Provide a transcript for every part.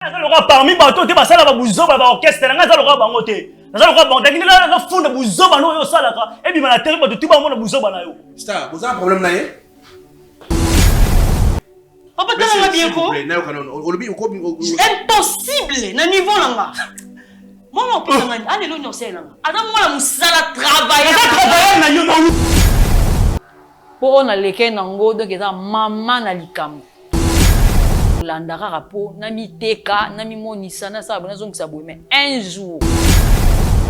Naza lokola parmi bato te basala ba buzoba ba orchestre na ngai naza lokola bango te. Naza lokola bango te. Ndenge nazo funda buzoba no oyo osalaka ebima na tele bato tu bamona buzoba na yo. Star, boza na problème na ye? Papa tala nga bien ko. Impossible na niveau na nga. Mwana opesa nga nini? Ana eloni osala nga. Aza mwana musala travailleur. Aza travailleur na yo. Po oyo nalekaki na ngo donc eza mama na likambo. Landa kaka po namiteka, namimonisa, nasala boye, nazongisa boye mais un jour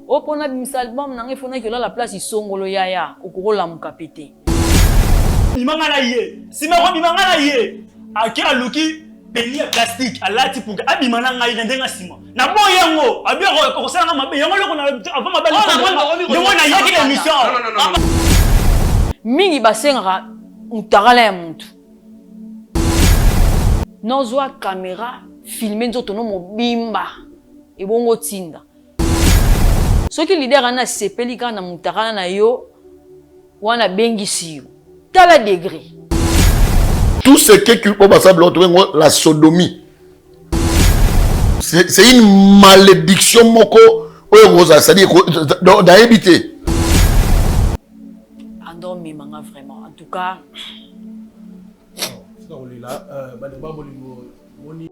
oh po nabimisa album na nga il faut nake olala place songolo yaya okoki olamuka pe te. Bima nga na ye sima kobima nga na ye ake aluki peni ya plastique alati pour que abima na ngai na ndenge nsima naboyi yango abi akosala nga mabe yango eloko avant mabe yango nayaki na émission. Mingi basengaka mutakala ya mutu. Nozwa camera filme nzoto no mobimba ebongo otinda. Soki leader wana asepeli kaka na mutakala na yo wana abengisi yo. Tala degre. Tout ce que oyo basala biloko tobengo la sodomie. C'est une malédiction moko oyo ekozala c'est-à-dire nayebi te. Andormema nga vraiment en tout cas. Tika kolela bandeko ba bolingo moni.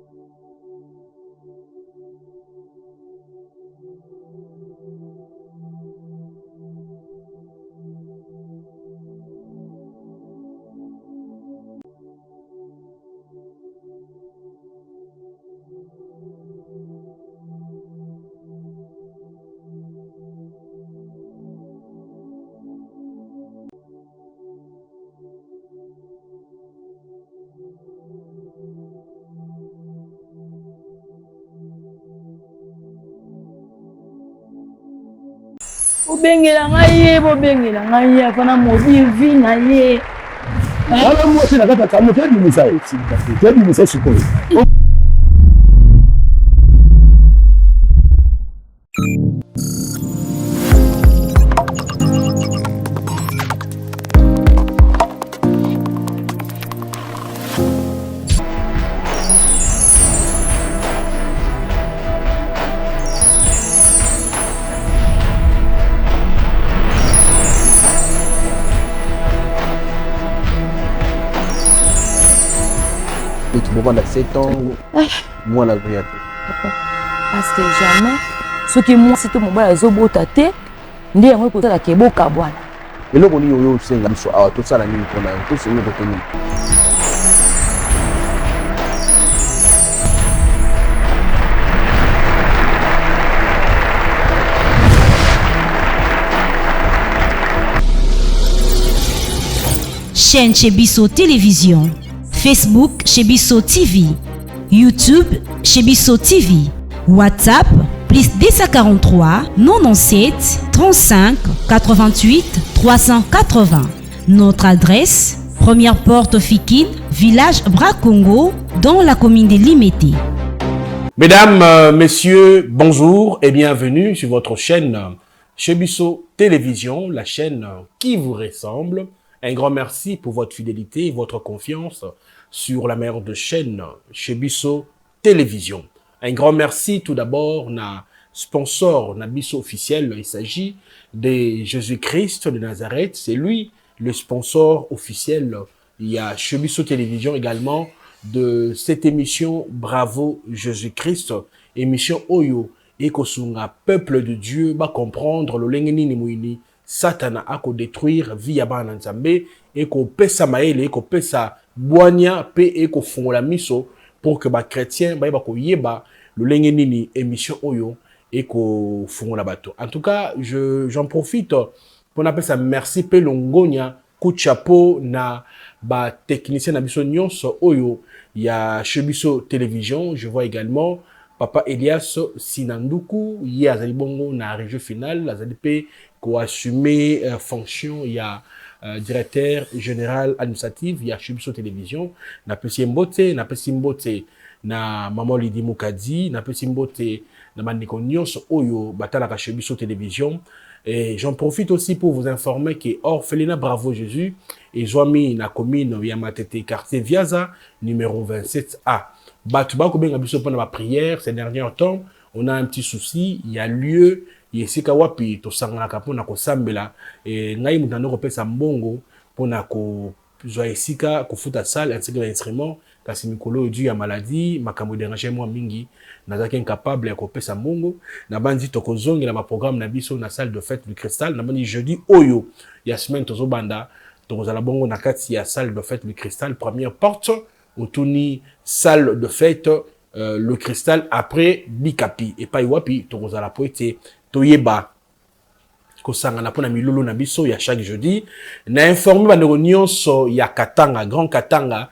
Bobengela ngai ye, bobengela ngai ye, afana mobile vie na ye. Wana mwasi na kati ya camion tebimisa ye, tebimisa ye sikoyo. Bovanda 7 ans mwana azoya te. Parce que jamais soki mwasi to mobali azobota te nde yango ekosalaka ebokabwana. Eloko nini oyo osenga biso awa tosala nini mpona yo tosengi kote nini? Chaîne chez Bisso Télévision, Facebook chez Bisso TV, YouTube chez Bisso TV, WhatsApp plus 243 97 35 88 380. Notre adresse, première porte Fikine, village Bracongo, dans la commune de Limete. Mesdames, euh, messieurs, bonjour et bienvenue sur votre chaîne chez Bisso Télévision, la chaîne qui vous ressemble. Un grand merci pour votre fidélité et votre confiance sur la meilleure de chaîne chez Bisso Télévision. Un grand merci tout d'abord na sponsor na biso officiel, il s'agit de Jésus-Christ de Nazareth, c'est lui le sponsor officiel. Il y a chez Bisso Télévision également de cette émission Bravo Jésus-Christ, émission oyo ekosunga peuple de Dieu ba comprendre lolenge nini moyini Satana ako detruire vie ya bana na Nzambe, eko pesa mayele, eko pesa bwania pe eko fungola miso pour que ba chretiens bayeba ko yeba lolenge nini emission oyo eko fungola bato. En tout cas, je j'en profite po na pesa merci pe longonya, coup de chapeau na ba techniciens na biso nionso oyo ya chez biso television. Je vois également papa Elias Sinanduku, ye azali bongo na région finale, azali pe ko assumer euh, fonction ya euh, directeur général administratif ya chez biso télévision. Napesi ye mbote, napesi mbote na maman Lydie Mukadi, napesi mbote na bandeko nyonso oyo batalaka chez biso télévision. Et j'en profite aussi pour vous informer que orphelinat Bravo Jésus ezwami na commune ya Matete quartier Viaza numéro 27A. Bato bakobenga biso mpona ba prière. Ces derniers temps, on a un petit souci, il y a lieu ya esika wapi tosanganaka mpona kosambela. Ngai moto nando kopesa mbongo mpona kozwa esika, kofuta salle ainsi que ba instrument, kasi mikolo oyo dû ya maladie, makambo edérange mwa mingi, nazalaki incapable ya kopesa mbongo. Nabandi tokozongela baprogramme na biso na salle de fête du Cristal. Nabandi jeudi oyo ya semaine tozobanda, tokozala bongo na kati ya salle de fête du Cristal, première porte, otuni salle de fête le Cristal après Bikapi, epai wapi tokozala po ete toyeba kosangana mpona milulu na biso ya chaque jeudi. Na informe bandeko nyonso ya Katanga, Grand Katanga,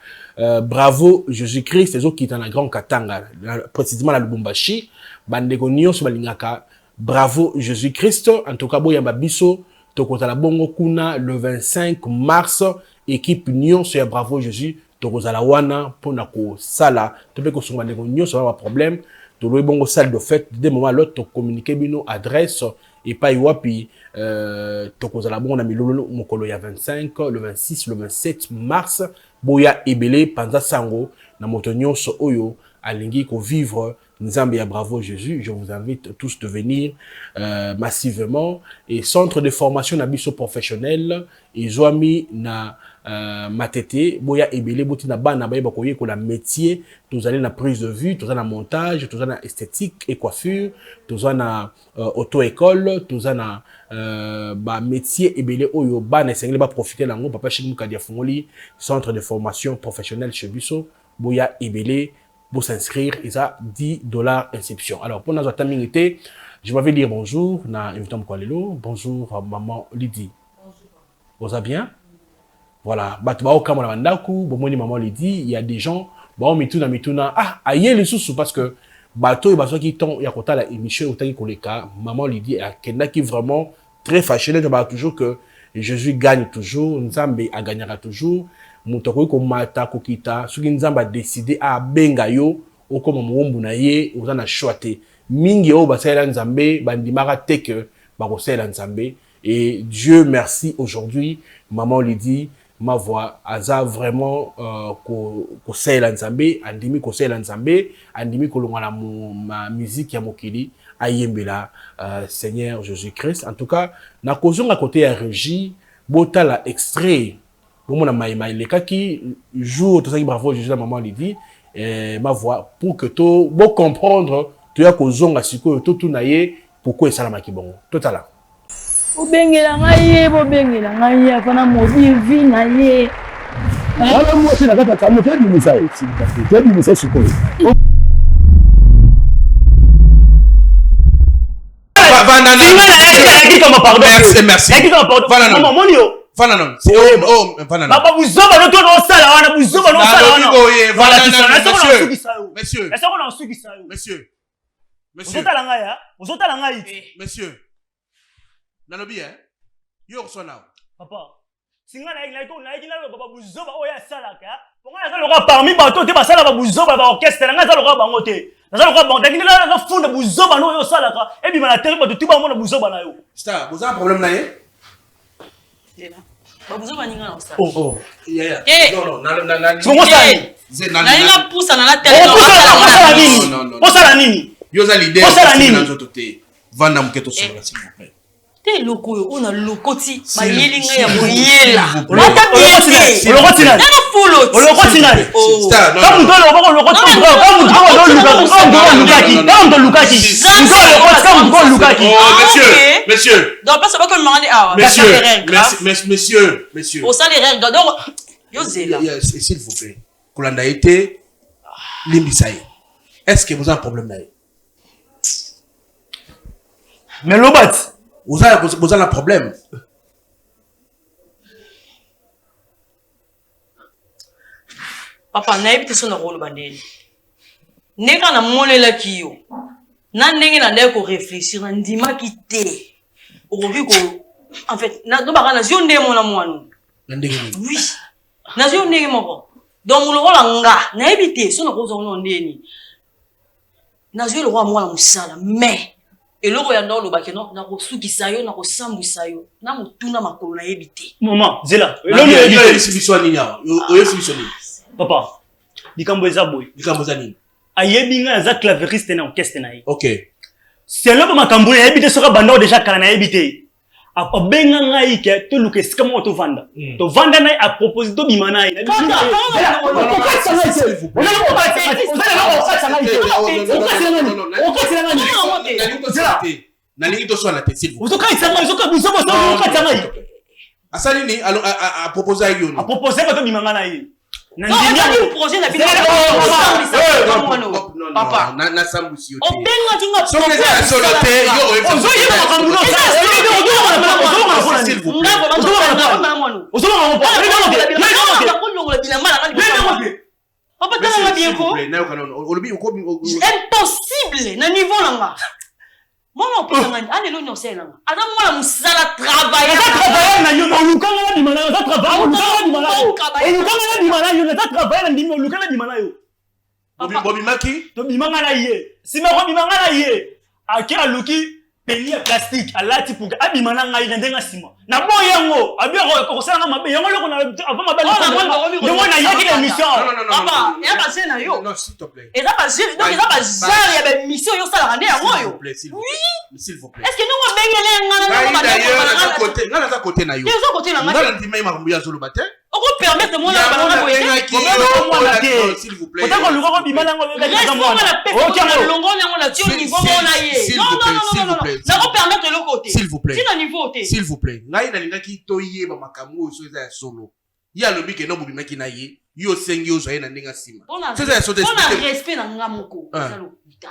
Bravo Jésus Christ ezokita na Grand Katanga, précisément na Lubumbashi. Bandeko nyonso balingaka Bravo Jésus Christ, en tout cas boyamba biso, tokozala bongo kuna le 25 mars. Équipe nyonso ya Bravo Jésus tokozala wana mpona kosala to mpe kosunga bandeko nyonso ba baproblème. Toloyi bongo salle de fête de moment l'autre, tocommunique bino adresse epai wapi tokozala bongo na milulu mokolo ya 25, le 26, le 27 mars. Boya ebele, panza sango na moto nyonso oyo alingi kovivre Nzambe ya Bravo Jésus. Je vous invite tous de venir massivement. Et centre de formation na biso professionnel ezwami na Matete. Boya ebele, boti na bana bayeba koyekola métier. Tozali na prise de vue, toza na montage, toza na esthétique et coiffure, toza na auto école, toza na ba métier ebele oyo bana esengeli baprofite nango. Papa Chik Mukadi afungoli centre de formation professionnelle chez biso. Boya ebele, pour s'inscrire, eza 10 $ inscription. Alors, pour nous attendre, je vais dire bonjour na invité lelo. Bonjour maman Lydie. Bonjour. Vous bien? Voilà, bato ba okama na bandaku, bomoni maman Lydie, il y a des gens ba mituna mituna, ah aye lisusu, parce que bato oyo bazwaki temps ya kotala émission otaki koleka, maman Lydie akendaki vraiment très fâché. Ba toujours que Jésus gagne toujours, Nzambe agagnera toujours. Moto akoki komata kokita, soki Nzambe adécide abenga yo okoma mowumbu na ye, oza na choix te. Mingi oyo basalela Nzambe bandimaka te ke bakosalela Nzambe. Et Dieu merci, aujourd'hui maman Lydie ma voix aza vraiment kosalela Nzambe, andimi kosalela Nzambe, andimi kolongwa na ma musique ya mokili, ayembela Seigneur Jésus Christ. En tout cas, nakozonga côté ya régie, botala extrait, bomona mayema elekaki jour tozalaki Bravo Jésus na maman Lydie ma voix, pour que to bocomprendre. Toya kozonga sikoyo, totuna ye pourquoi esalamaki bongo. Totala. Bobengela ngai ye, bobengela ngai ye afana modi vi na ye. Wana mwasi na kati ya camion, tebimisa ye, tebimisa ye sikoyo. Merci, merci. Moni yo. Fana non. Oh, fana non. Baba, buzoba no to osala wana, buzoba no osala wana. Monsieur, monsieur. Esoko na osukisa yo. Monsieur. Monsieur. Ozotala ngai ya? Ozotala ngai. Monsieur. Nalobi hein. Yo osona. Papa. Singa na yaki na yaki naloba buzoba oyo asalaka. Ponga naza lokola parmi bato te basala ba buzoba ba orchestre na ngai, naza lokola bango te. Naza lokola bango. Ndaki na funda buzoba no oyo osalaka ebima na tele, bato tu bamona buzoba na yo. Star, boza problème na ye? Babuzoba ninga na osala. Oh, oh. Yeah, yeah. Non, non, na na na. Songo sali. Nalinga pusana na tele. Osala nini? Osala nini? Yo za leader. Osala nini? Na nzoto te. Vanda moke, tosolola, s'il vous plaît. Te, eloko oyo oyo nalokoti, bayeli ngai ya koyela. Olokoti nani? Olokoti nani? Ka moto olokoko, olokoti ka moto olukaki, ka moto olukaki, moto olokoti ka moto olukaki. Monsieur, monsieur. Donc place bakomemanga nde awa. Monsieur, monsieur, monsieur. Osala erreur grave, donc yo zela. S'il vous plaît, kolanda ye te, limbisa ye. Est ce que boza na problème na ye? Mais lobati. Boza na problème? Papa, nayebi te so na koloba ndeni. Ndenge kaka namonelaki yo na ndenge nandaki koréfléchir, nandimaki te okoki ko, en fait nalobaka nazwi yo ndenge mona mwana. Na ndenge nini? Oui, nazwi yo ndenge moko. Donc lokola nga nayebi te so nakozwa ngo ndeni, nazwi yo lokola mwana mosala, mais eloko ya nda olobaki no, nakosukisa yo, nakosambwisa yo na motuna makolo, nayebi te. Mama, zela. Oyebisi biso nini awa? Oyebisi biso nini? Papa, likambo eza boye. Likambo eza nini? Ayebi ngai aza claveriste na orchestre na ye. Ok. Selon ba makambo nayebi te soki abanda deja kala nayebi te. Abenga ngai ke toluka esika moko tovanda. Tovanda na ye a propose tobima na ye. Nalingi toswana te s'il vous plaît. Ozokanisa ngai, ozokanisa ngai. Asali nini? A propose yo nini? A propose bato bima ngai na ye. Non, ezali projet na bino. Papa, nasambwisi yo te. Obengaki nga Soki eza ya solo te, yo oyebi. Ozoyeba makambo no. S'il vous plaît. Ozolongola bilamba na nga. Papa, tala nga bien ko. Olobi okomi impossible na niveau na nga. Mwana opesa nga nini? Lelo nyonso ya nanga. Aza mwana mosala travailleur. Aza travailleur na yo, olukanga na bima na yo, aza travailleur, olukanga na bima na yo. Olukanga na bima na yo, aza travailleur na ndimi, olukanga na bima na yo. Bobimaki? Tobima nga na ye. Sima kobima nga na ye. Ake aluki peli ya plastique alati pour abima na ngai na ndenge nsima. Naboyi yango, abi akosala nga mabe. Yango eloko na avant mabali. Yango nayaki na émission. Papa, ya ba jeu na yo. Non, s'il te plaît. Eza ba jeu, donc eza ba genre ya ba émission yo salaka nde yango oyo. Oui. S'il vous plaît. Est-ce que nongo bengele nga na nongo ba d'ailleurs côté, nga naza côté na yo. Yo côté na nga. Nga ndima makambo ya zoloba te. Oko permettre mwana ba nga boye te. Mwana te. S'il vous plaît. Otako luka ko bima nango beka mwana. Ok yango longo yango na tio niveau mona ye. Non non non non non. Nako permettre eloko te. S'il vous plaît. Tina niveau te. S'il vous plaît. Ngai nalingaki toyeba makambo oyo so eza ya solo. Ye alobi ke no bobimaki na ye, yo osengi ozwa ye na ndenge ya nsima. So eza ya solo te. Pona respect na nga moko eza lokuta.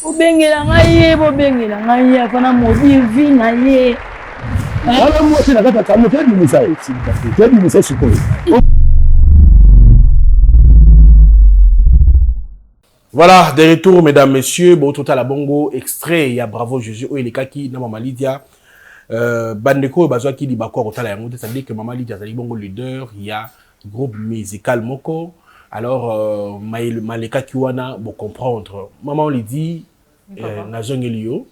Bobengela ngai ye, bobengela ngai ye, afana modi vi na ye. Wana mwasi na kati ya camion, tebimisa ye, tebimisa ye sikoyo. Voilà, de retour, mesdames, messieurs. Bon, total à bongo, extrait, il y a Bravo Jésus, oyo elekaki, na Mama Lydia. Bandeko, bazwaki libakwa kotala yango te, c'est-à-dire que Mama Lydia azali bongo leader, il y a groupe musical moko. Alors, malekaki wana, bo comprendre. Maman Lydie, nazongeli yo.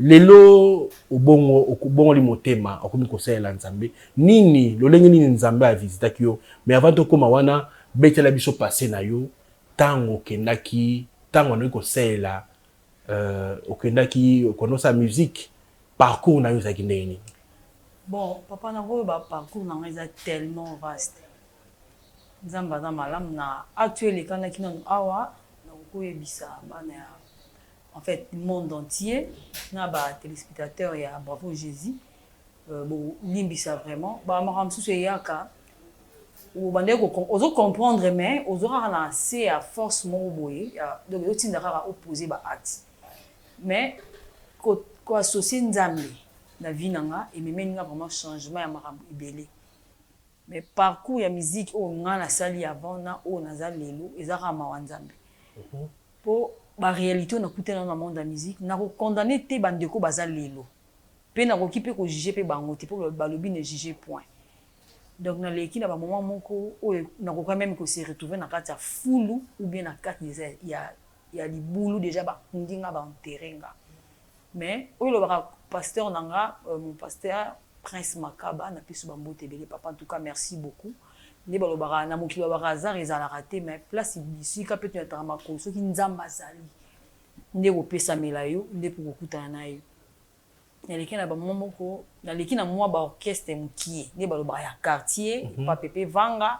Lelo obongo obongoli motema okomi kosalela Nzambe nini lolenge nini Nzambe avisitaki yo, mais avant tokóma wana, betela biso passé na yo, ntango okendaki, ntango anoki kosalela, okendaki okonosa musique, parcours na yo ezalaki ndenge nini? Bon papa, nango ba parcours na ngai eza tellement vaste. Nzambe aza malamu na acte oyo elekanaki nanu awa, nakokoyebisa bana ya, en fait, monde entier na ba téléspectateurs ya Bravo Jésus, bolimbisa vraiment bamakambo mosusu eyaka, obandaki ozo comprendre, mais ozo kaka na se ya force moko boye, donc ezotinda kaka opose ba acte. Mais koassocier Nzambe na vie na nga ememeli nga vraiment changement ya makambo ebele. Mais parcours ya musique oyo nga nasali avant na oyo naza lelo eza kaka mawa Nzambe, mpo baréalité oyo nakutana na monde ya musique, nakokondamner te bandeko baza lelo, mpe nakoki mpe kojuger mpe bango te, mpo balobi ne juge point. Donc naleki na bamoment moko oyo nakoka même kose retrouver na kati ya fulu ou bien na kati ya libulu, déjà bakundi nga, baenterrer nga. Mais oyo olobaka pasteur na nga, mon pasteur Prince Makaba, napesi bambote ebele papa, en tout cas merci beaucoup. Nde balobaka na mokili, balobaka hasard ezalaka te, mais place bisika mpe toyataka makolo, soki Nzambe azali nde kopesamela yo nde mpo kokutana na yo. Naleki na bamwa moko, naleki na mwa baorchestre mokie nde balobaka ya quartier, pa Pepe Vanga,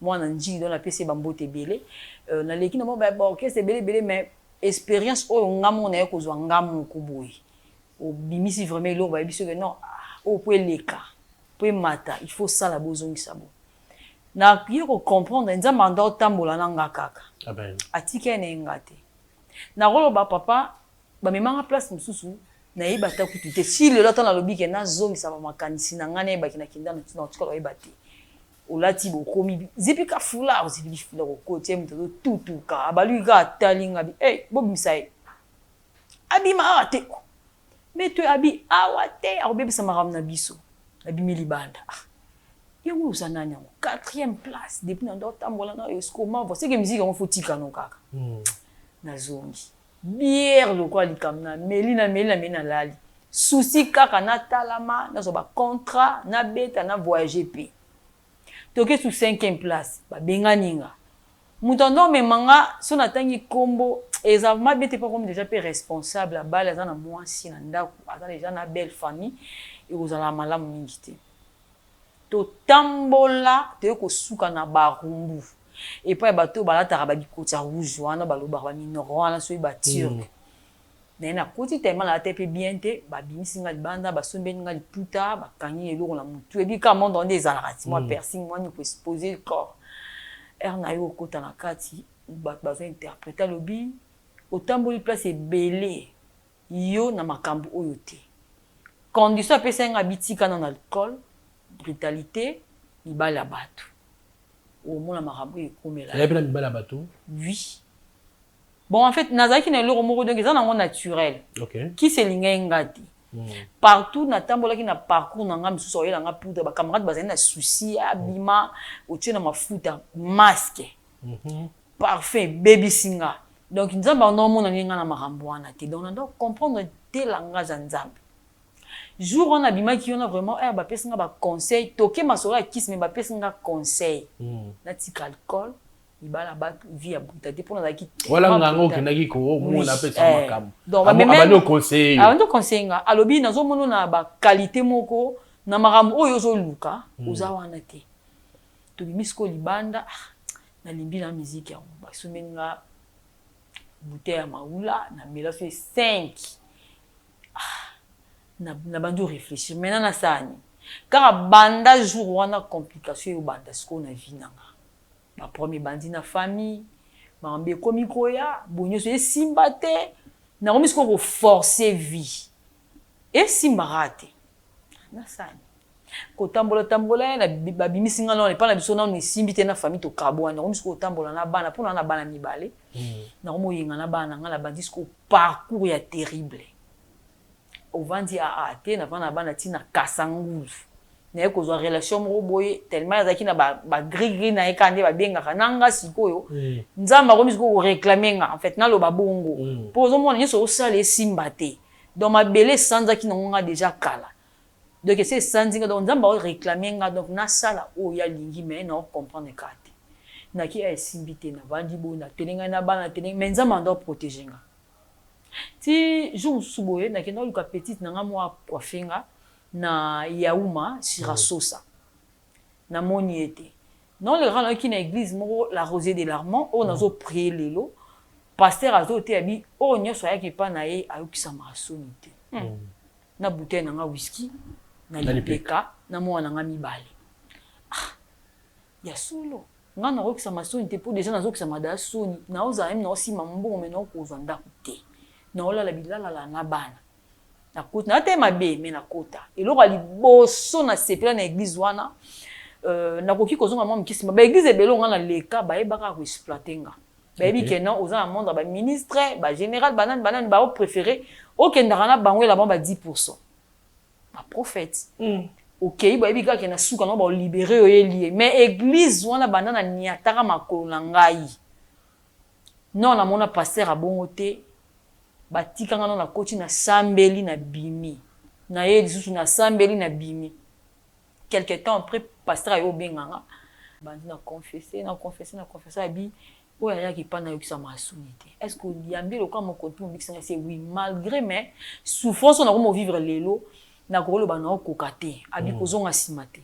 mwana Njili, donc napesi ye bambote ebele. Naleki na mwa baorchestre ebele ebele, mais expérience oyo nga moko naye kozwa nga moko boye, obimisi vraiment eloko, bayebi soki non, oyo po eleka, po emata, il faut sala bozongisa bo. Naye kocomprendre Nzambe anda otambola na nga kaka, atika ye na ye nga te. Nakoloba papa, bamemanga place mosusu, nayeba ata kutu te. Si lelo ata nalobi ke nazongisa bamakanisi na ngai, nayebaki nakenda na tikala oyeba te. Olati bokomi zipika foulard, ozipiki foulard, okoti ye, moto azotutuka, abaluki kaka, atali nga bi hey, bobimisa ye, abima awa te, me to abi awa te, akobebisa makambo na biso. Abimi libanda. Ah, yango oza nani yango? Quatrième place depuis na ndo otambola na yo, comment vo seke musique yango fotikano kaka. Nazongi bière lokola likambo, na meli, na meli, na meli, nalali. Souci kaka natalama, nazwa bacontrat, nabeta, na voyage. Mpe toke su cinquième place, babengani nga. Moto ando amema nga, so natangi kombo eza mabe te, po akomi dejà pe responsable, abali, aza na mwasi na ndako, aza dejà na belle famille, ekozala malamu mingi te. Totambola toye kosuka na Barumbu, epai ya bato oyo balataka ba bikoti ya rouge wana, balobaka ba minoko wana soki ba turc. Naye nakoti, tellement nalataki pe bien te, babimisi nga libanda, basombeli nga liputa, bakangi eloko na mutu, oyebi kaka monde wana nde ezalaka ti, mwa piercing, mwa nini ko exposer corps. Heure naye kokota na kati, batu bazo interpreter, alobi otamboli place ebele yo na makambu oyo te. Condition apesaki nga, bitika nanu alcool, brutalite, mibali ya batu. Okomona makambo oyo ekomela yo. Oyebi na mibali ya batu? Oui. Bon en fait nazalaki na eloko moko donc eza nango naturel. Okay. Kisi elingaki nga te. Partout natambolaki na parcours na nga, misusu akoyela nga poudre, ba camarades bazali na souci, abima otie na mafuta masque. Parfum ebebisi nga. Donc Nzambe ando amona ndenge nga na makambo wana te. Donc nando comprendre te langage ya Nzambe. Jour wana abimaki wana vraiment eh bapesi nga ba conseil, toke masolo ya kisi mais bapesi nga conseil. Natika alcool, libala batu, vie ya buta te po nazalaki Wala tellement nganga brutal. okendaki ko Oui, mona apesa eh. makambo. Donc Abo- bameme abandi oconseiller yo. abandi oconseiller nga, alobi nazomona na ba qualité moko na makambo oyo ozoluka, oza wana te. Tobimi sikoyo libanda, ah, nalembi na musique yango, basombeli nga bouteille ya maula, namela so 5. Ah, nabandi oreflechir maintenant nasala nini? Kaka banda jour wana complication eyobanda sikoyo na vie na nga. Ba problème ebandi na famille, makambo ekomi koya, boye nyonso esimba te, nakomi sikoyo ko forcer vie. Esimbaka te. Nasala nini? Kotambola tambola ye, babimisi nga nano epai na biso, nano esimbi te na famille, tokabwani. Nakomi sikoyo kotambola na bana, mpo na na bana mibale. Nakomi oyenga na bana na nga, nabandi sikoyo parcours ya terrible. Ovandi aa te, navanda na bana ti na Kasangulu. Naye kozwa relation moko boye, tellement azalaki na ba gris gris na ye kaka nde babengaka na nga sikoyo. Nzambe akomi sikoyo ko réclamer nga, en fait naloba bongo. Po ozomona nyonso osala esimba te. Donc mabele esanzaki nango nga déjà kala. Donc esi esanzi nga, donc Nzambe ao réclamer nga, donc nasala oyo ye alingi, mais nao comprendre kaka te. Naki esimbi te, navandi boye, natelengani na bana, natelengani, mais Nzambe ando protéger nga. Ti jour mosusu boye nakenda koluka petite na nga moko coiffe nga na Yauma Sirasosa. Namoni ye te. Naoleka nayoki na église moko la Rosée de l'Armand oyo nazo prier lelo. Pasteur azoteya bi oyo nyonso ayaki epa na ye ayokisamaka soni te. Na bouteille na nga whisky na lipeka na mwana na nga mibale. Ah, ya solo nga nakokisama soni te, po deja nazokisama da soni, naozala meme naosima mbongo me naokozwa ndako te, naolala bilalala na bana, nakota na te mabe me nakota eloko ya liboso nasepela na église wana. Nakoki kozonga mwa moke nsima. Baeglise ebele nga naleka, bayebaka koexploiter nga, bayebi ke non, oza na monde ya baministre, bagénéral, banani banani, baopréféré okendaka na bango, elaba ba 10 baprophète. Okei, bayebi kaka na suka nango baolibérer oyo elie. Mais église wana, banda na niataka makolo na ngai, non, namona pasteur abongo te. Batikanga no, nakoti, nasambeli, nabimi, naye lisusu, nasambeli, nabimi. Quelque temps après, pasteur aye obenganga, bandi na confesse, na confesse, na confesse. Abi oyo ayaki epai nayokisa masuni te, est ce que oyambi lokola mokonzi mpo mobikisanga? Se oui, malgré mais souffrance oyo nakomi ovivre lelo, nakoloba naokoka te. Abi kozonga nsima te.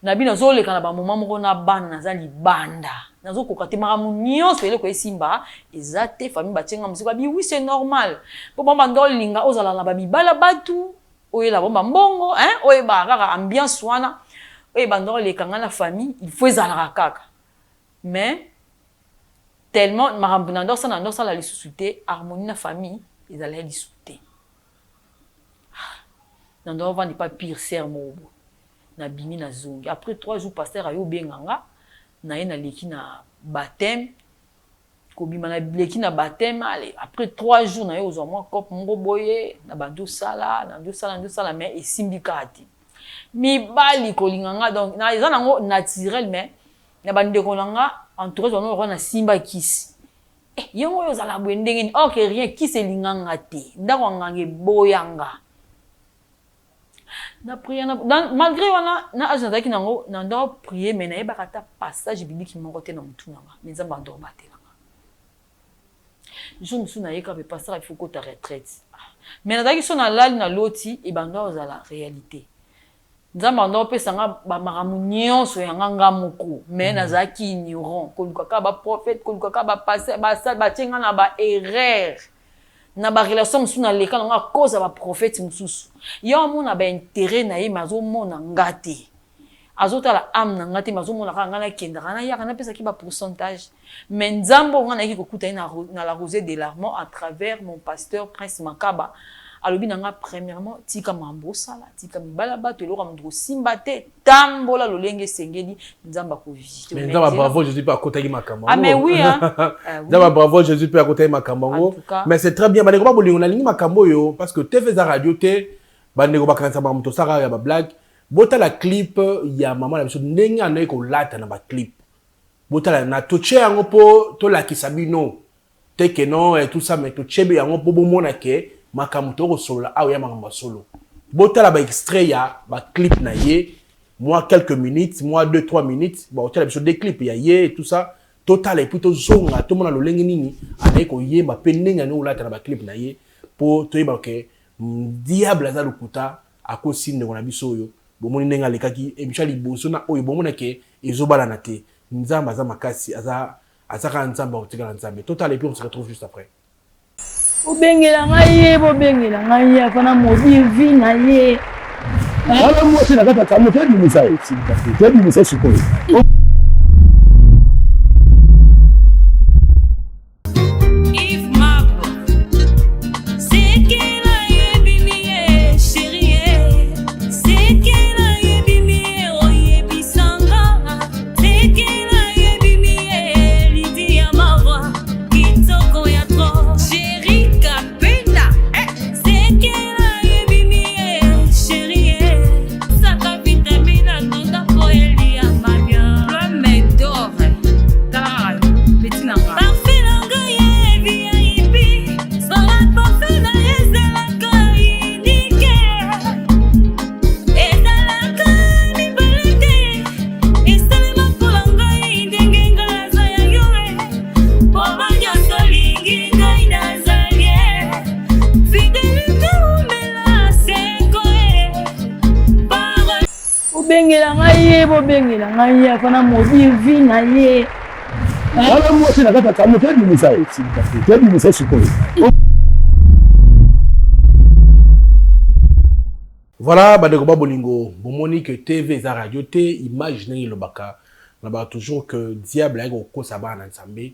Nabi nazoleka na bamoma moko na bana, naza libanda, nazokoka te, makambo nyonso eloko esimba eza te, famille batienga mosiko. Abi oui, c'est normal, mpo bango banda olinga ozala na bamibala batu oyela bango bambongo, oyebaka kaka ambiance wana oyo ebanda oleka nga na famille, il faut ezalaka kaka. Mais tellement makambo na ndosala, na ndosala lisusu te, harmonie na famille ezalaki lisusu te. Na ndo ovandi pa pire sere moko boye, nabimi, nazongi après 3 jours, pasteur aye obenga nga, naye naleki na baptême. Kobima naleki na baptême, ale après 3 jours naye kozwa mwa cope moko boye, na bandi osala, nandi osala, nandi osala, mais esimbi kaka te. Mibali kolinga nga, donc na eza nango naturel, mais na bandeko na nga, entourage bango lokola nasimba kisi. Eh, yango oyo ozala boye ndenge nini? Or que rien, kisi elinganga te, ndako ya nganga eboyanga. Na prier na malgré wana na age nazalaki nango na ndako prier mais nayebaka ata passage biblique moko te na mutu na nga mais Nzambe ando obatela nga. Jour mosusu naye kaka pasteur il faut kota retraite. Mais nazalaki so nalali na loti ebanda ozala réalité. Nzambe ando opesa nga ba makambo nyonso ya nga nga moko mais nazalaki ignorant koluka kaka ba prophète koluka kaka ba pasteur ba batie nga na ba erreur. Na ba relation mosusu na leka nango à cause ya ba prophète mosusu. Ye amona ba interet na ye mais azo mona nga te. Azo tala ame na nga te mais azo mona kaka nga na kendaka na yaka na pesaki ba pourcentage. Mais Nzambe oyo nga nayaki kokuta ye na la rosee de l'armand à travers mon pasteur Prince Makaba alobi na nga premièrement tika makambo osala, tika mibali ya batu eloko ya mutu kosimba te. Tambola lolenge esengeli nzambe ako visite Mais nzambe bravo Jésus pe akotaki makambo Ah mais oui hein. Ah, oui. Nzambe bravo Jésus pe akotaki makambo yango. Mais c'est très bien bandeko ba bolingo nalingi makambo oyo parce que TV eza radio te bandeko bakanisa makambo tosaka ya ba blague. Botala clip ya mama na biso ndenge andaki kolata na ba clip. Botala na totie yango po tolakisa bino te que non et tout ça mais totie yango po bomona ke makambo tokosolola awa ya makambo ya solo. Botala ba extrait ya ba clip na ye mwa quelques minutes mwa 2 3 minutes bakotiela biso deux clips ya ye et tout ça totala et puis tozonga tomona lolenge nini azali koyemba pe ndenge ani kolata na ba clip na ye po toyeba ke diable aza lokuta akosi ndeko na biso oyo bomoni ndenge alekaki emission ya liboso na oyo bomona ke ezobalana te nzambe aza makasi aza aza kaka nzambe akotikala nzambe totala et puis on se retrouve juste après. Bobengela ngai ye, bobengela ngai ye, afana maudire vie na ye. Wana mwasi na kati ya camion tebimisa ye, tebimisa ye sikoyo. Bobengela ngai ye, bobengela ngai ye, afana maudire vie na ye. Wana mwasi na kati ya camion tebimisa ye, tebimisa ye sikoyo. Voilà bandeko ba bolingo bomoni que TV eza radio te image ndenge elobaka nalobaka toujours que diable ayaki kokosa bana na Nzambe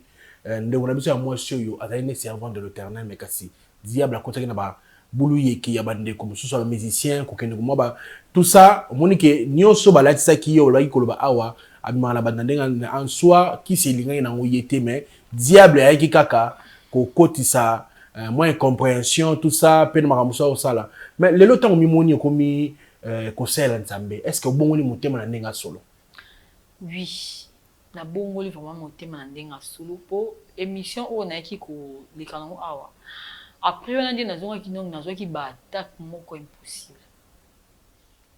ndeko na biso ya mwasi oyo azali nde servante de l'Eternel mais kasi diable akotaki na ba buluyeke ya bandeko mosusu ya ba musiciens kokende komwa ba tout ça omoni que nionso balatisaki ye olobaki koloba awa abimaka na bato na ndenge en soi kisi elingaki nango ye te mais diable ayaki kaka kokotisa mwa incomprehension tout ça pe na makambo mosusu akosala mais lelo ntango omimoni okomi kosalela Nzambe est ce que obongoli motema na ndenge ya solo? Oui nabongoli vraiment motema na ndenge ya solo po emission oyo nayaki koleka nango awa après wana nde nazongaki donc nazwaki ba attaque moko impossible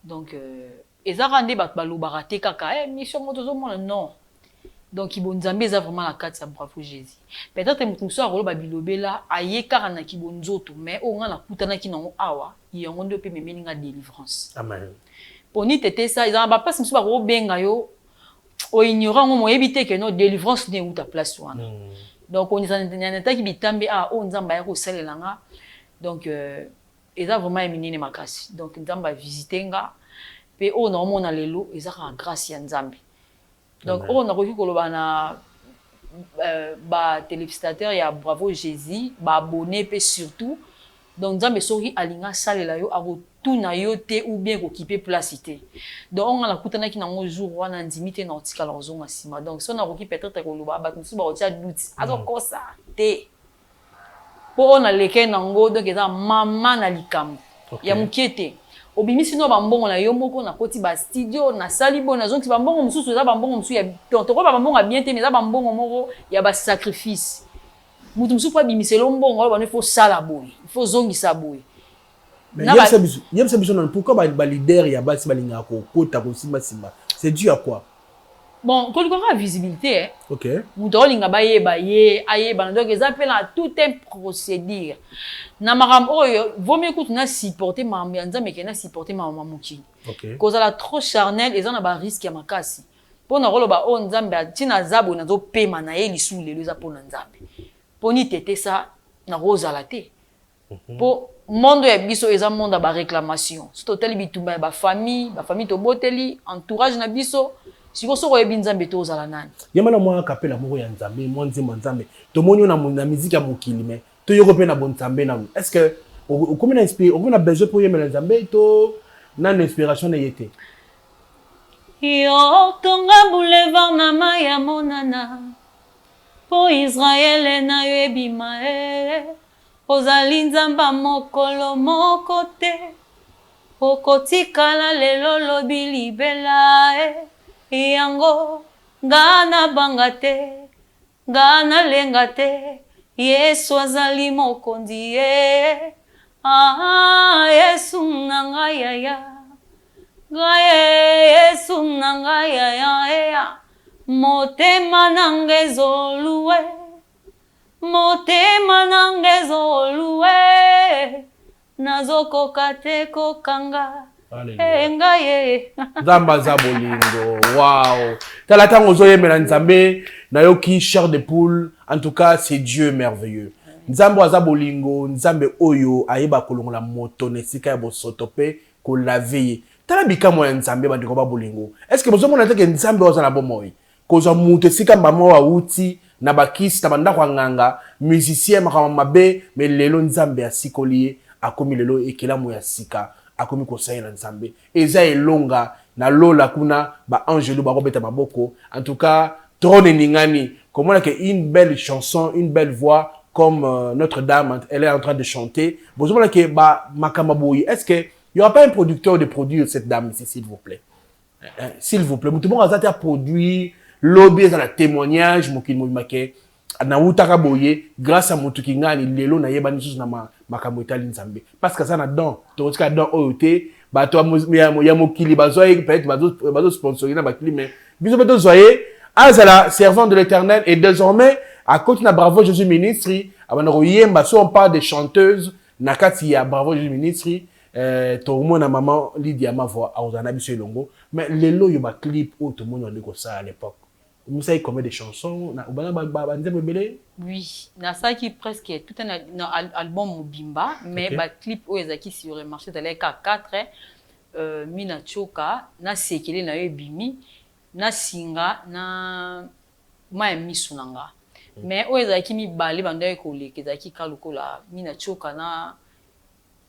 donc Eza kaka nde batu balobaka te kaka eh mission ngo tozo mona non donc kibonzambe eza vraiment na kati ya bravo Jesus peut etre mutu mosusu akoloba bilobela aye kaka na kibonzoto mais oyo nga nakutanaki nango awa yango nde pe ememeli nga delivrance Amen. Poni tete sa eza na ba place mosusu bako benga yo o ignore yango mais oyebi te que non delivrance nde ewuta place wana donc nataki bitambe awa oyo nzambe aya kosalela nga donc Eza vraiment ya minene makasi donc nzambe a visite nga pe oyo nao mona lelo eza kaka grace ya nzambe donc oyo nakoki koloba na ba telespectateurs ya bravo Jesus ba abonnes pe surtout donc nzambe soki alingi asalela yo ako tuna yo te ou bien ko kipe place te donc oyo nga nakutanaki nango jour wana ndimi te nako tikala kozonga sima donc soki nakoki peut etre koloba batu mosusu bakotia doute azo kosa te. Po oyo na lekeli na ngo donc eza mama na likambo ya mukie te. Obimisi no ba mbongo na yo moko na koti ba studio na sali boye na zongisi ba mbongo mususu eza ba mbongo mususu ya donc toko loba ba mbongo ya bien te mais eza ba mbongo moko ya ba sacrifice. Mutu mususu po abimisela yo mbongo aloba no il faut osala boye il faut ozongisa boye. Mais yebisa biso, yebisa biso nanu pourquoi ba, ba leader ya basi balingaka kokota kosimba simba? C'est dû à quoi? Bon, koluka kaka visibilité eh. OK. Moto aolinga bayeba ye, ayebana. Donc eza mpe na tout un procédure. Na makambo oyo, vaut mieux kutu na supporter makambo ya Nzambe ke na supporter makambo ya mokili. OK. Kozala trop charnel eza na ba risque ya makasi. Mpo na koloba oyo oh, Nzambe ntina aza boye nazopema na ye lisusu lelo eza mpo na Nzambe. Mpo ni tete sa nakozala te. Po monde ya biso eza monde ya ba reclamation soki totali bitumba ya ba famille, ba famille toboteli, entourage na biso, sikoyo soki oyebi nzambe te ozala nani? Yemba na mwa acapella moko ya nzambe, mwa nzembo ya nzambe. Tomoni yo na musique ya mokili mais toyoka yo pe na bonzambe nanu. Est ce que okomi na okomi na besoin po oyembela nzambe to nanu inspiration eye te? Yo tonga boulevard na mayi ya monana Po Israele na yo ebima ee. Ozali Nzamb'a mokolo moko te. Okotikala lelo lobi libela ee. Yango nga nabanga te, nga nalenga te. Yesu azali mokonzi ee. Ah Yesu na nga yaya. Nga ee Yesu na nga yaya ee. Motema na nga ezo louer, motema na nga ezo louer, nazo koka te ko kanga eh nga ye. Nzambe aza bolingo wow tala tango ozo yembela nzambe nayoki chair de poule en tout cas c'est Dieu merveilleux nzambe oyo aza bolingo nzambe oyo ayeba kolongola moto na esika ya bosoto pe ko laver ye Tala bikamwa ya Nzambe bandeko ba bolingo. Est ce que bozo mona te ke Nzambe oyo aza na bomoi? Kozwa mutu esika mama oyo awuti na ba kisi na ba ndako ya nganga, musicien, makambo mabe, mais lelo Nzambe asikoli ye, akomi lelo ekelamu ya sika, akomi kosalela Nzambe. Eza elonga na lola kuna ba angelu bako beta maboko. En tout cas trone eningani komona ke une belle chanson, une belle voix comme notre dame elle est en train de chanter. Bozo mona ke ba makambo ya boye est ce que Il y aura pas un producteur de produire cette dame ici, s'il vous plaît. Eh, eh, s'il vous plaît. Mutu moko aza te produire lobi eza na témoignage mokili mobimba ke nawutaka boye grâce à mutu kingani lelo nayebani lisusu na makambo etali Nzambe. Parce que aza na don, tokotika don oyo te bato ya mokili bazwa ye peut-être bazo sponsoriser na bakili mais biso mpe tozwa ye azala servant de l'éternel et désormais akoti na Bravo Jésus Ministry abanda koyemba. Si on parle des chanteuses Na kati ya Bravo Jesus Ministry, eh, tokomona maman Lydia Mavwa akozala na biso elongo. Mais lelo oyo ba clip oyo tomoni obandi kosala à l'époque, obimisaki combien de chansons? Na obanda ba, ba, ba nzembo ebele? Oui, nasalaki presque tout un na album mobimba, mais okay. ba clip oyo ezalaki sur le marché ezalaki kaka 4 Mina Choka, na Sekele na yo ebimi, na Singa, na mayi ya misu na nga mais oyo ezalaki mibale bandaki koleka ezalaki ka lokola mina choka na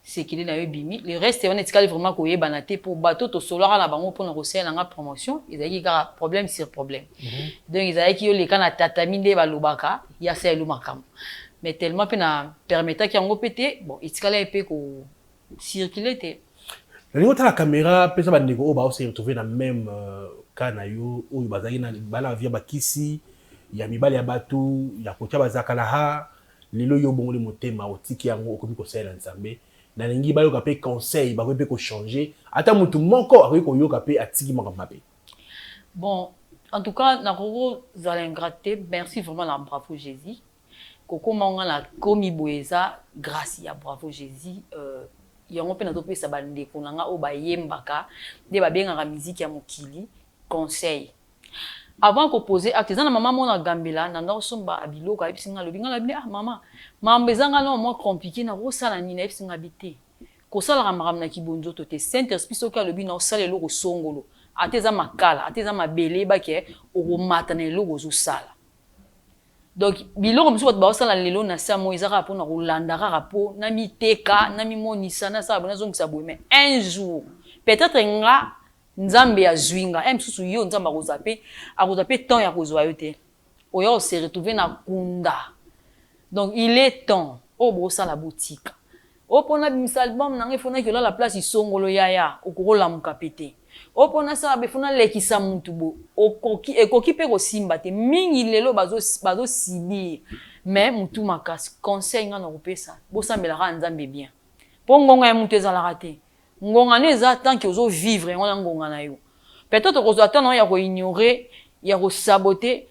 sekele na yo ebimi le reste wana etikali vraiment koyebana te po bato tosolaka na bango pona kosalela nga promotion ezalaki kaka problème sur problème mm -hmm. donc ezalaki yo leka na tatami nde balobaka ya salelo makambo mais tellement pe na permettaki yango pe te bon etikalaki pe ko circuler te. Nalingi otala camera pesa ba ndeko oyo bao se retrouver na meme cas na yo oyo bazalaki na bana vie ya ba kisi ya mibali ya batu ya kotia ba zakalaha lelo yo obongoli motema otiki yango okomi kosalela Nzambe nalingi bayoka pe conseil bakoki pe ko changer ata mutu moko akoki koyoka pe atiki makambo mabe. Bon en tout cas nakoki kozala ingrate te merci vraiment na bravo Jesus Kokoma nga na komi boye eza grace ya bravo Jesus euh, yango pe nazo pesa ba ndeko na nga oyo ba yembaka nde ba bengaka musique ya mokili conseil avant ko poser acte eza na mama moko na gambela na ndako somba biloko ayebisi nga alobi nga na ah mama mambo eza nga no mwa compliqué na kosala nini ayebisi nga bi te kosalaka makambo na kibonzoto te saint esprit soki alobi na osala eloko songolo ata eza makala ata eza mabele yeba ke okomata na eloko ozosala Donc biloko mosusu bato baosala lelo na se ya moi eza kaka mpona kolanda kaka mpo namiteka, namimonisa, nasala boye, nazongisa boye mais un jour peut-etre nga Nzambe azui nga, un mosusu yo Nzambe akozua mpe akozua mpe temps ya kozua yo te, oya ko se retrouver na kunda. Donc il est temps oyo bosala botika. Oh po nabimisa album na nga il faut nake olala place songolo yaya okoki olamuka pe te oh po nasala boye il faut nalekisa mutu boye okoki ekoki pe kosimba te mingi lelo bazo bazo subir mais mutu makasi conseil nga nakopesa bosambela kaka nzambe bien. Po ngonga ya mutu ezalaka te. Ngonga no eza tant que ozo vivre yango wana ngonga na yo. Peut-etre okozwa temps na yo ya ko ignorer, ya ko saboter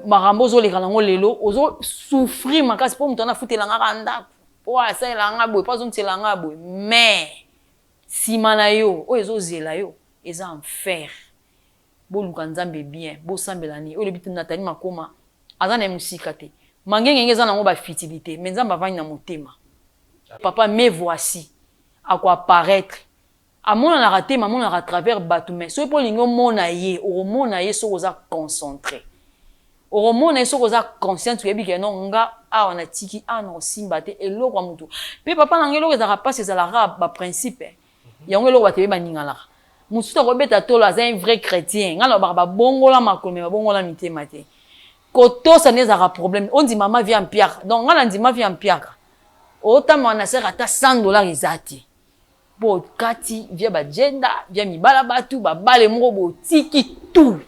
makambo ozoleka nango lelo, ozo souffrir makasi po mutu wana afutela nga kaka ndaku, po asalela nga boye, po azongisela nga boye mais sima na yo oyo ezo zela yo eza enfer. Boluka Nzambe bien, bosambela nini oyo elobi Nathalie Makoma aza naye musika te. Mangengenge eza nango ba futilite mais Nzambe avandi na motema. Papa me voici ako apparaitre amonanaka te mais amonanaka à travers batu mais soki pe olingi omona ye okomona ye soki oza concentre okomona ye soki oza consciente oyebi ke non nga awa natiki awa nakosimba te eloko ya mutu pe papa na nga eloko ezalaka pasi ezalaka ba principe Yango eloko batu ebele baninganaka. Mususu akobeta tolo aza un vrai chretien. Nga nalobaka ba bongola makolo mais ba bongola mitema te. Kotosa nde ezalaka problème. Ondima ma vie ya mpiaka. Donc nga na ndima vie ya mpiaka. Otambola na sac ata 100 dollars eza te. Po okati vie ya ba djenda, vie ya mibala batu, ba bale moko boye otiki tout.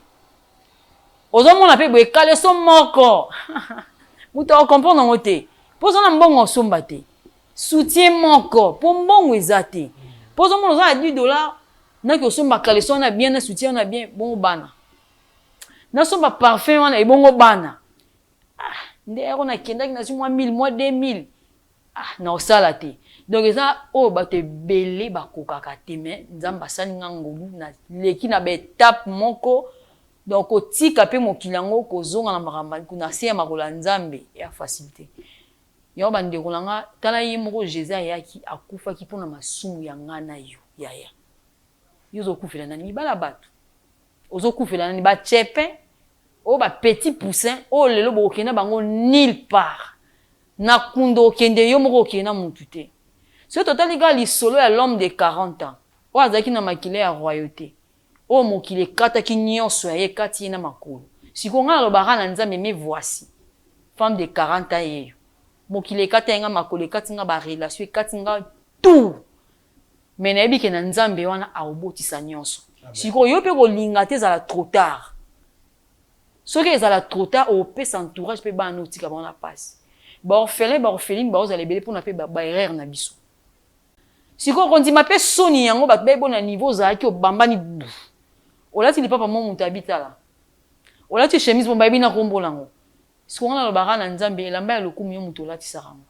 Ozo mona pe boye caleçon moko mutu ako comprendre yango te po oza na mbongo osomba te soutien moko po mbongo eza te po ozo mona oza na 10 dollars naki osomba caleçon wana bien na soutien wana bien bongo bana nasomba parfum wana ebongo bana ah nde yako nakendaki nazwi mwa 1000 mwa 2000 Ah naosala te donc eza oyo batu ebele bakokaka te mais nzambe asali nga ngolu na leki na ba etape moko donc kotika pe mokili yango kozonga na makambo na se ya makolo ya nzambe ya facile te yango ba ndeko na nga tala ye moko Jesus ayaki akufaki pona masumu ya nga na yo yaya yo ozokufela nani mibala ya batu ozokufela nani ba chepin oyo ba petit poussin oyo lelo bokokende na bango nul part Na kunda okende yo moko okende na mutu te. Soki totali kaka lisolo ya l'homme de 40 ans oyo azalaki na makila ya royaute oyo mokili ekataki nionso ya ye ekati ye na makolo. Sikoyo ngai nalobaka kaka na Nzambe me voici femme de 40 ans yeyo mokili ekataki ngai makolo ekati ngai ba relation ekati ngai tout mais nayebi ke na Nzambe wana akobotisa nionso. Sikoyo yo pe kolinga te ezala trop tard. Soki ezala trop tard opesa entourage pe bana otika bango na pasi. Ba orphelins ba orphelines baozala ebele pona pe ba erreurs na biso. Sikoyo kondima pe soni yango batu bayebo na niveau ozalaki obambani bu. Olati lipapa moko mutu abi tala. Olati chemise moko bayebi na kombo nango. Sikoyo nga nalobaka na Nzambe elamba ya lokumu yo mutu olatisaka yango.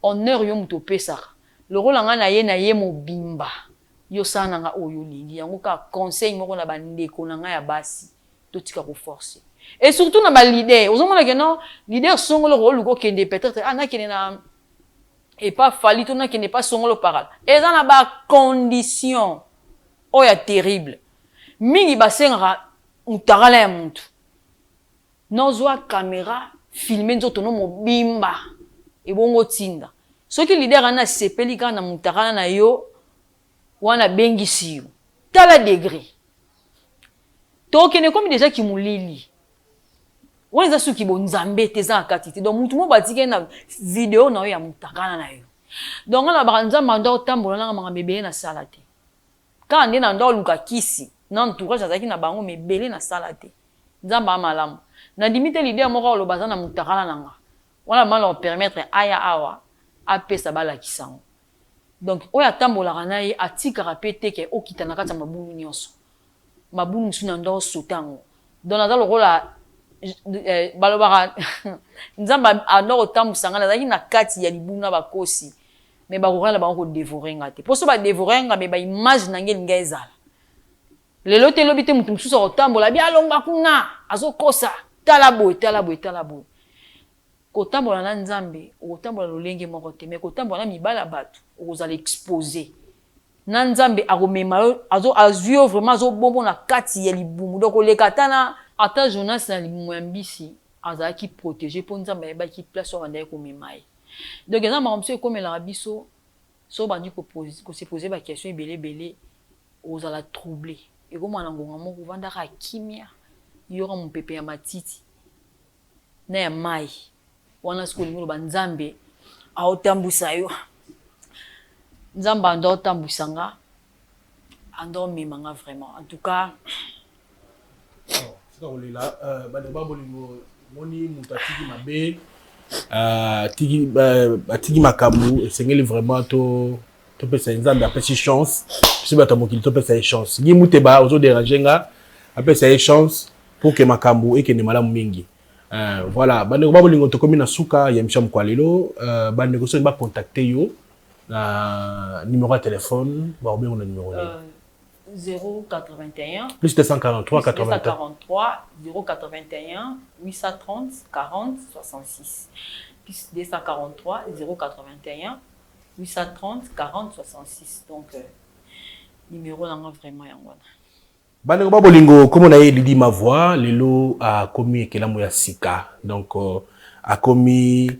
Honneur yo mutu opesaka. Lokola nga naye naye mobimba yo sala na nga oyo olingi yango kaka conseil moko na ba ndeko na nga ya basi totika ko forcer et surtout na ba leader ozo mona ke non leader songolo oko luka okende peut etre ah nakende na epa Fally to nakende epa songolo pakala eza na ba condition oyo ya terrible mingi basengaka mutakala ya mutu non zwa camera filme nzoto no mobimba ebongo otinda soki leader wana asepeli kaka na mutakala na yo wana abengisi yo tala degre Tokende ekomi dejà kimulili. Wana eza suki bo nzambe te eza na kati te. Donc mutu moko batika ye na video na yo ya mutakala na yo. Donc nga nalobaka nzambe anda otambola nanga makambo ebele na sala te. Kaka nde na anda oluka kisi na entourage nazalaki na bango mais ebele na sala te. Nzambe a malamu. Nandimi te leader moko aloba aza na mutakala na nga. Wana vraiment nako permettre aya awa apesa balakisa ngo. Donc oyo atambolaka na ye atikaka pe te ke okita na kati ya mabulu nionso. Mabulu mosusu na ndo sauter yango. Donc naza lokola balobaka Nzambe ando kotambusa nga nazalaki na kati ya libulu na bakosi mais bakokaki na bango ko devorer nga te. Po soki ba devorer nga mais ba image na nga elingi ezala. Lelo te lobi te mutu mosusu akotambola abi alongwa kuna azokosa tala boye tala boye tala boye. Kotambola na Nzambe okotambola lolenge moko te mais kotambola na mibali ya batu okozala expose na Nzambe akomema yo azo azui yo vraiment azo bombo na kati ya libumu donc koleka ata na Ata Jonas na libumu ya mbisi azalaki protege po Nzambe ayebaki place oyo abandaki komema ye donc eza makambo mosusu ekomelaka biso soki obandi ko ko se poser ba question ebele ebele okozala trouble ekoma na ngonga moko ovanda kaka kimia yoka mupepe ya matiti na ya mayi wana soki olingi oloba nzambe aotambusa yo nzambe ando aotambusa nga ando omema nga vraiment en tout cas tika kolela bandeko ba bolingo moni moto atiki mabe. Atiki atiki makambo esengeli vraiment to topesa ye Nzambe apesi chance biso bato ya mokili topesa ye chance. Guy Muteba ozo deranger nga apesa ye chance pour que makambo ekende malamu mingi. Voilà bandeko ba bolingo tokomi na suka ya emission ya mokolo ya lelo. Bandeko soki ba contacter yo na numero ya telephone bakobenga na numero nini? 081 plus 243 plus 243 081 830 40 66 plus 243 081 830 40 66 donc euh, numéro nanga vraiment yango wana. Bandeko ba bolingo kombo na ye Lydie Mavua lelo akomi ekelamu ya sika donc akomi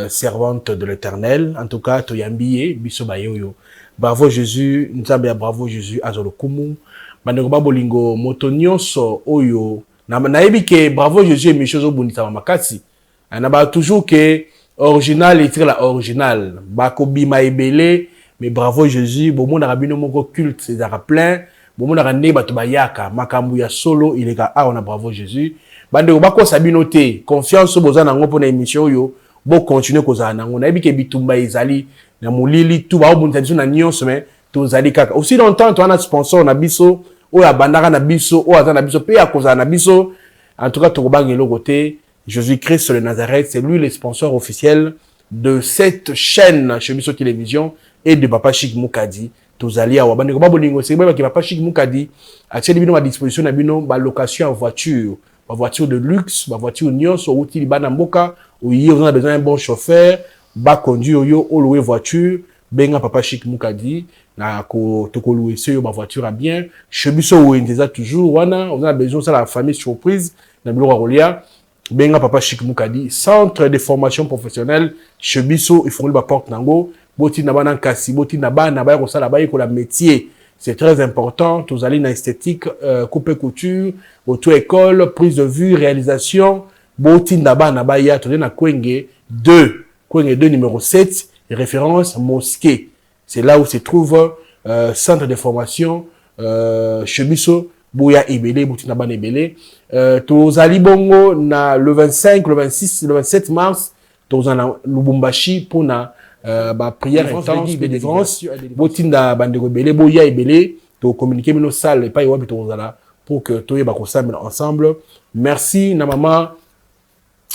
servante de l'eternel en tout cas toyambi ye biso baye oyo bravo Jesus nzambe ya bravo Jesus azwa lokumu bandeko ba bolingo moto nionso oyo nayebi ke bravo Jesus emission ezobundisama makasi Na ba toujours que original etikala original bako bima ebele mais bravo Jesus bomonaka bino moko culte ezalaka plein bomonaka ndenge bato bayaka makambu ya solo eleka awa na bravo Jesus bandeko bakosa bino te confiance oyo boza nango pona emission oyo bo continuer kozala nango nayebi ke bitumba ezali na molili tout baobundisa biso na nionso mais tozali kaka aussi longtemps toza na sponsor na biso oyo abandaka na biso oyo aza na biso pe akozala na biso en tout cas tokobanga eloko te Jesus Christ de Nazareth, c'est lui le sponsor officiel de cette chaîne chez Biso Télévision et de Papa Chic Mukadi. Tozali awa bandeko ba bolingo c'est ba Papa Chic Mukadi atieli bino ba disposition na bino ba location ya voiture, ba voiture de luxe, ba voiture nyonso outi libanda mboka, oye oza na besoin d'un bon chauffeur, ba conduire yo o louer voiture, benga Papa Chic Mukadi na ko toko louer yo ba voiture ya bien. Chez Biso wenze eza toujours wana, oza na besoin osala famille surprise na biloko ya kolia benga papa Chic Mukadi centre de formation professionnelle chez biso efungoli ba porte nango botinda bana nkasi botinda bana baya kosala bayekola métier c'est très important tozali na esthétique euh, coupe couture auto école prise de vue réalisation botinda bana baya tozali na Kwenge 2 Kwenge 2 numéro 7 référence mosquée C'est là où se trouve euh, centre de formation euh, chez biso boya ebele botina bana ebele euh, tozali bongo na le 25 le 26 le 27 mars toza na Lubumbashi mpona euh, ba prière intense délivrance botinda bandeko ebele boya ebele tocommunique bino salle epai wapi tokozala pour que toyeba kosambela ensemble merci na mama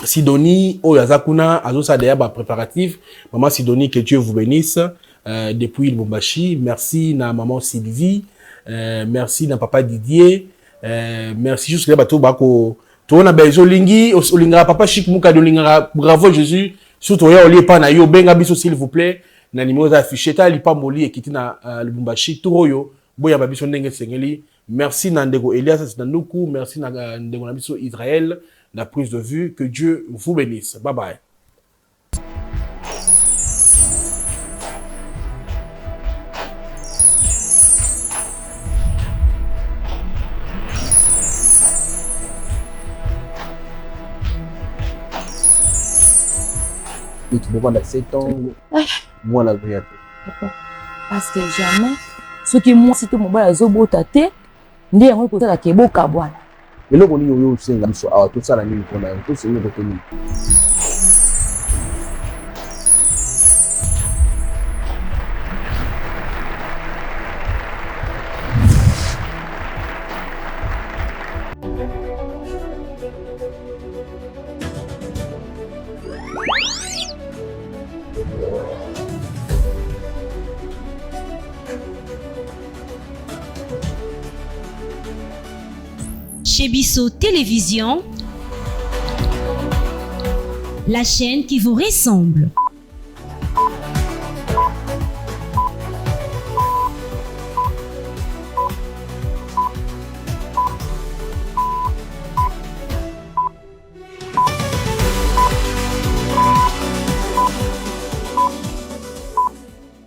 Sidonie oyo aza kuna azosala deja ba préparatifs maman Sidonie que Dieu vous bénisse euh, depuis Lubumbashi merci na maman Sylvie euh, merci na papa Didier euh, merci jusque là bato bako toona bezo olingi olingaka papa Chic Mukadi olingaka bravo Jésus surtout oya olie pa na yo benga biso s'il vous plaît na numéro eza affiché ta lipamboli ekiti na uh, Lubumbashi tour oyo boyamba biso ndenge esengeli merci na ndeko Elias Nanduku merci na ndeko na biso Israël la prise de vue. Que Dieu vous bénisse. Bye bye. Bovanda 7 ans mwana azoya te parce que jamais soki mwasi to mobali azobota te nde yango ekosala ke bokabwana. Eloko nini oyo osenga biso awa tosala nini mpona yango tosengi kote nini? Chez Bisso Télévision, la chaîne qui vous ressemble.